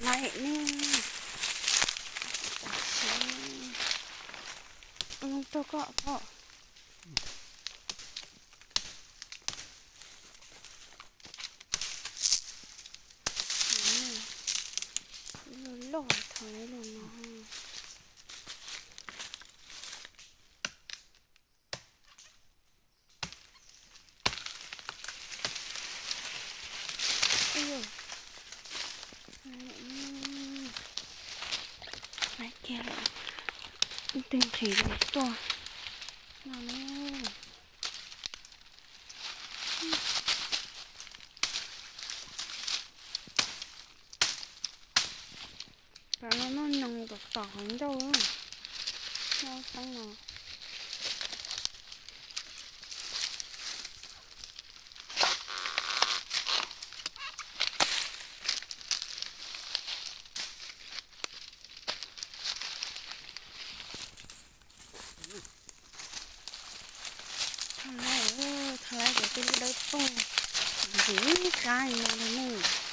Lawm ne. Rau koj pom. Loj loj thaum lub no. Laiv kiag lawm, twg nqhis tuaj no ne. Cov no noj nyoos tom tom qhov ncauj, noj xeeb no. Thaum lawv, thaum lawv cov tij lub dawb paug ntxim qab no li ne.